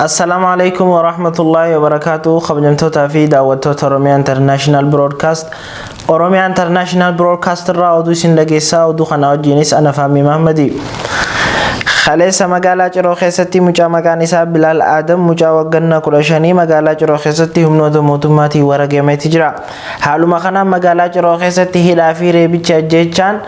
Assalaamu alaikum wa rahmatullahi wa barakaatu kabajamtootaa fi daawwattoota Oromiyaa International Broadcast. Oromiyaa International Broadcast irraa oduu isin dhageessaa oduu kana wajjinis ana Faamii Mahmadi. Kaleessa magaalaa Ciroo keessatti mucaa maqaan isaa Bilaal Aadam mucaa wagganna 15 magaalaa Ciroo keessatti humnoota mootummaatiin warageemeeti jira. Haaluma kanaan magaalaa Ciroo keessatti hidhaa fi reebichi ajjeechaan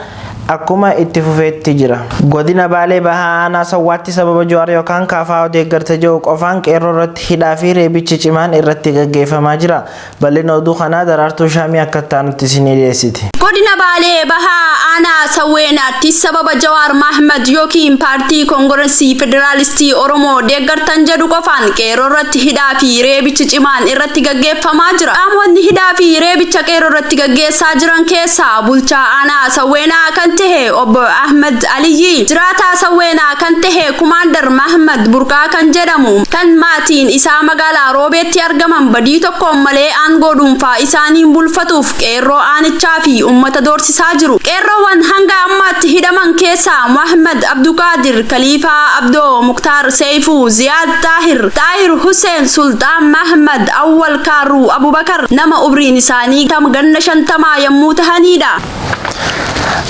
akkuma itti fufeetti jira. Godina Baalee Bahaa Aanaa Sawwaatti sababa Jawaar yookaan KFO deeggarta jedhu qofaan qeerroo irratti hidhaa fi reebichi cimaan irratti gaggeeffamaa jira. Bal'ina oduu kanaa Daraartuu Shaamii akka itti aanutti isinii dhiyeessiti. Godina Baalee Bahaa Aanaa Sawweenaatti sababa Jawaar Mahmad yookiin Paartii Koongirensii Federaalistii Oromoo deeggartan jedhu qofaan qeerroo irratti hidhaa fi reebichi cimaan irratti gaggeeffamaa jira. Qaamonni hidhaa fi reebicha qeerroo irratti gaggeessaa jiran keessaa bulchaa aanaa Sawweenaa kan tahe obbo Ahmad Aliyyii, jiraataa Sawweenaa kan tahe Kumaandar Mahmad Burqaa kan jedhamu kan maatiin isaa magaalaa Roobeetti argaman badii tokkoon malee aangoo dhuunfaa isaaniin bulfatuuf qeerroo aanichaa fi uummata doorsisaa jiru. Qeerroowwan hanga ammaatti hidhaman keessaa Muhammad Abduqaadir, Kaliifaa Abdoo, Muktaar Seeyfuu, Ziyaad Xaahir, Xaahir Huseen, Sulxaan Mahmad, Awwal Kaarruu, Abubakar nama umriin isaanii ganna 50 yommuu tahaniidha.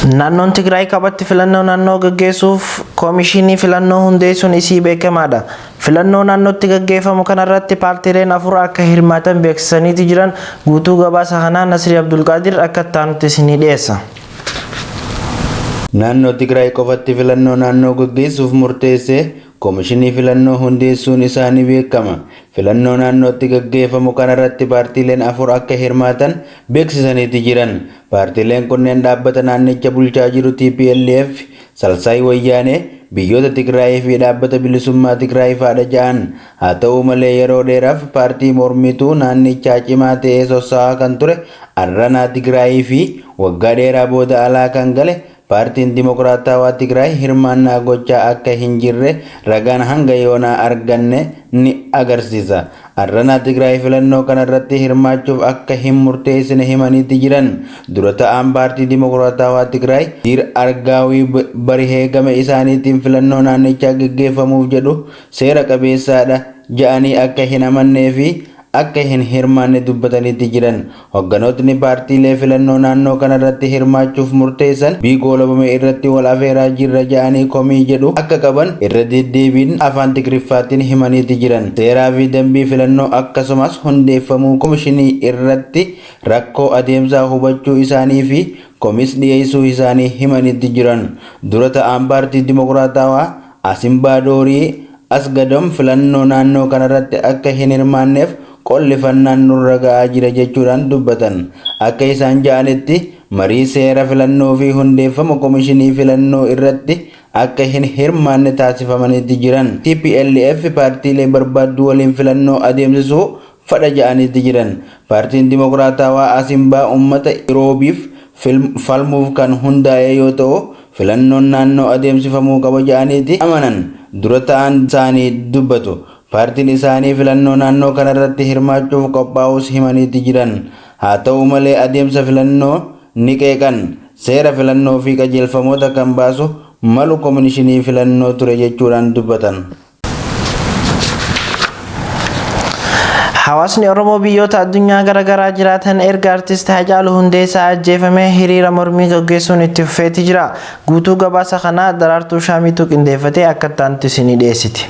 Naannoon Tigraay kabatti filannoo naannoo gaggeessuuf koomishinii filannoo hundeessuun isii beekamaadha. Filannoo naannootti gaggeeffamu kanarratti paartiileen 4 akka hirmaatan beeksisaniiti jiran. Guutuu gabaasa kanaa Nasrii Abdulqaadir akka itti aanutti isinii dhiyeessa. Naannoo Tigraay qofatti filannoo naannoo gaggeessuuf murteessee koomishinii filannoo hundeessuun isaa ni beekama. Filannoo naannootti gaggeeffamu kanarratti paartiileen 4 akka hirmaatan beeksisaniiti jiran. Paartiileen kunneen dhaabbata naannicha bulchaa jiru TPLF, Salsaay Wayyaanee, biyyoota Tigraayii fi dhaabbata bilisummaa Tigraay fa'aadha ja'an. Haa ta'u malee yeroo dheeraaf paartii mormituu naannichaa cimaa ta'ee sosso'aa kan ture Arranaa Tigraayii fi waggaa dheeraa booda alaa kan gale Paartiin Dimokiraatawaa Tigraay hirmaannaa gochaa akka hin jirre ragaan hanga yoonaa arganne ni agarsiisa. Arranaa Tigraay filannoo kanarratti hirmaachuuf akka hin murteessine himaniiti jiran. Dura ta'aan Paartii Dimokiraatawaa Tigraay Diir Argaawii Barihee gama isaaniitiin filannoo naannichaa geggeeffamuuf jedhu seera qabeessaadha ja'anii akka hin amannee fi akka hin hirmaanne dubbataniiti jiran. Hogganootni paartiilee filannoo naannoo kanarratti hirmaachuuf murteessan bii goolabame irratti wal afeeraa jirra ja'anii komii jedhu akka qaban irra deddeebiin afaan Tigriffaatiin himaniiti jiran. Seeraa fi dambii filannoo akkasumas hundeeffamuu komishinii irratti rakkoo adeemsaa hubachuu isaanii fi komis dhiyeessuu isaanii himaniiti jiran. Dura ta'aan paartii Dimokiraatawaa Asimbaa Doorii Asgadom filannoo naannoo kanarratti akka hin hirmaanneef qollifannaan nurra ga'aa jira jechuudhaan dubbatan. Akka isaan ja'anitti marii seera filannoo fi hundeeffama komishinii filannoo irratti akka hin hirmaanne taasifamaniiti jiran. TPLF paartiilee barbaadduu waliin filannoo adeemsisuu fadha ja'aniiti jiran. Paartiin Dimokiraatawaa Asimbaa uummata Iroobiif falmuuf kan hundaa'e yoo ta'u, filannoon naannoo adeemsifamuu qaba ja'aniiti amanan dura ta'aan isaanii dubbatu. Paartiin isaanii filannoo naannoo kanarratti hirmaachuuf qophaa'uus himaniiti jiran. Haa ta'u malee adeemsa filannoo ni qeeqan. Seera filannoo fi qajeelfamoota kan baasu malu komishinii filannoo ture jechuudhaan dubbatan. Hawaasni Oromoo biyyoota addunyaa garaagaraa jiraatan erga artist Hacaaluu Hundeessaa ajjeefamee hiriira mormii gaggeessuun itti fufeeti jira. Guutuu gabaasa kanaa Daraartuu Shaamiitu qindeeffatee akka itti aanutti isinii dhiyeessiti.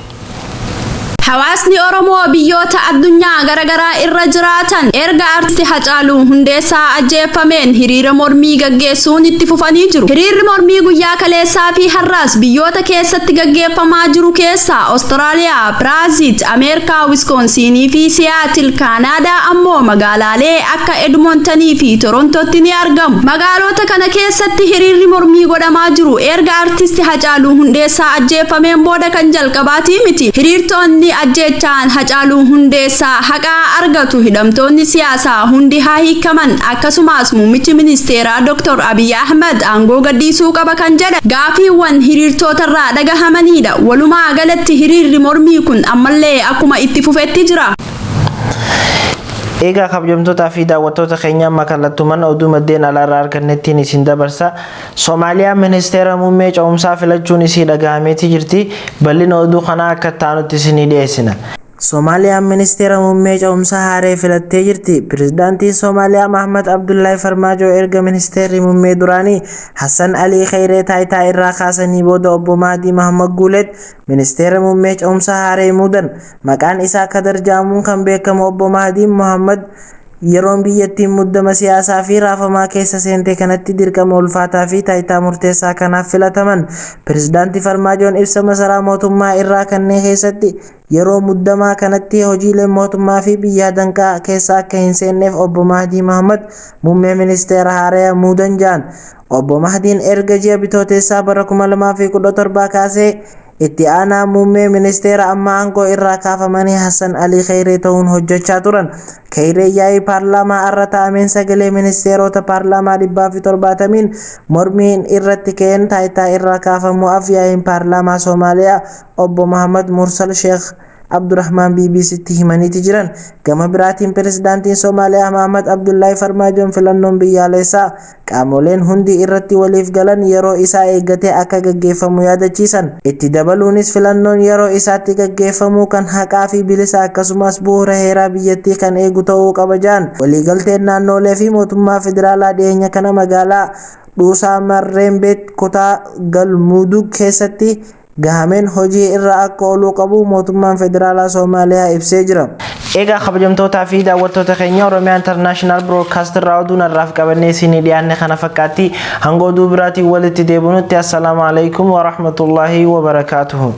Hawaasni Oromoo biyyoota addunyaa garaagaraa irra jiraatan erga artisti Hacaaluu Hundeessaa ajjeefameen hiriira mormii gaggeessuun itti fufanii jiru. Hiriirri mormii guyyaa kaleessaa fi har'aas biyyoota keessatti gaggeeffamaa jiru keessaa Awustiraaliyaa, Biraazil, Ameerikaa, Wiskoonsiinii fi Siyaatil, Kaanaadaa ammoo magaalaalee akka Edmontanii fi Torontootti ni argamu. Magaalota kana keessatti hiriirri mormii godhamaa jiru erga artisti Hacaaluu Hundeessaa ajjeefameen booda kan jalqabaatii miti. Hiriirtonni ajjeechaan Hacaaluu Hundeessaa haqaa argatu, hidhamtoonni siyaasaa hundi haa hiikaman, akkasumas muummichi ministeeraa Dr. Abiy Ahmed aangoo gadhiisuu qaba kan jedhan gaafiiwwan hiriirtootarraa dhagahamanidha. Walumaa galatti hiriirri mormii kun ammallee akkuma itti fufetti jira. Egaa kabajamtootaa fi daawwattoota keenya amma kallattumaan oduu maddeen alaarraa argannettiin isin dabarsa. Soomaaliyaan ministeera muummee ce'umsaa filachuun isii dhagahameeti jirti. Bal'ina oduu kanaa akka itti aanutti isinii dhiyeessina. Soomaaliyaan ministeera muummee ce'umsaa haaree filattee jirti. Pireezidaantiin Soomaaliyaa Mahammad Abdullaahi Farmaajoo erga ministeerri muummee duraanii Hassan Alii Khayree taayitaa irraa kaasanii booda obbo Mahdii Mahammad Guuleet ministeera muummee ce'umsaa haaree muudan. Maqaan isaa Kadar jedhamuun kan beekamu obbo Mahdiin Mohammad yeroon biyyattiin muddama siyaasaa fi raafamaa keessa seente kanatti dirqama ulfaataa fi taayitaa murteessaa kanaaf filataman. Pireezidaantii Farmaajoon ibsa masaraa mootummaa irraa kanneen keessatti yeroo muddamaa kanatti hojiileen mootummaa fi biyyaa danqaa keessa akka hin seenneef obbo Mahdii Mohammad muummee ministeera haaraa muudan jedhan. Obbo Mahdiin erga ji'a bitootessaa bara 2017 kaasee itti aanaa muummee ministeera amma aangoo irraa kaafamanii Hassan Alii Khayree ta'uun hojjechaa turan. Khayree yaa'ii paarlaamaa irra taa'ameen sagalee ministeerota paarlaamaa 170 mormiin irratti ka'een taayitaa irraa kaafamuu af yaa'iin paarlaamaa Soomaaliyaa obbo Mohammad Mursal Sheekh Abdurrahman BBCtti himaniiti jiran. Gama biraatiin pireezidaantiin Soomaaliyaa Mahammad Abdullaahi Farmaajoon filannoon biyyaalessaa qaamoleen hundi irratti waliif galan yeroo isaa eeggatee akka gaggeeffamu yaadachiisan. Itti dabaluunis filannoon yeroo isaatti gaggeeffamu kan haqaa fi bilisa akkasumas bu'uura heeraa biyyattii kan eegu ta'uu qaba jedhan. Waliigalteen naannolee fi mootummaa federaalaa dhiyeenya kana magaalaa Dhuusaa Marreenbeet kutaa Galmudug keessatti gahameen hojii irra akka ooluu qabu mootummaan federaalaa Soomaaliyaa ibsee jira. Egaa kabajamtootaa fi daawwattoota keenya Oromiyaa International Broadcast irraa oduu narraaf qabannee isinii dhiyaanne kana fakkaatti. Hanga oduu biraatiin walitti deebinutti assalaamu alaikum wa rahmatullahi wa barakaatuhu.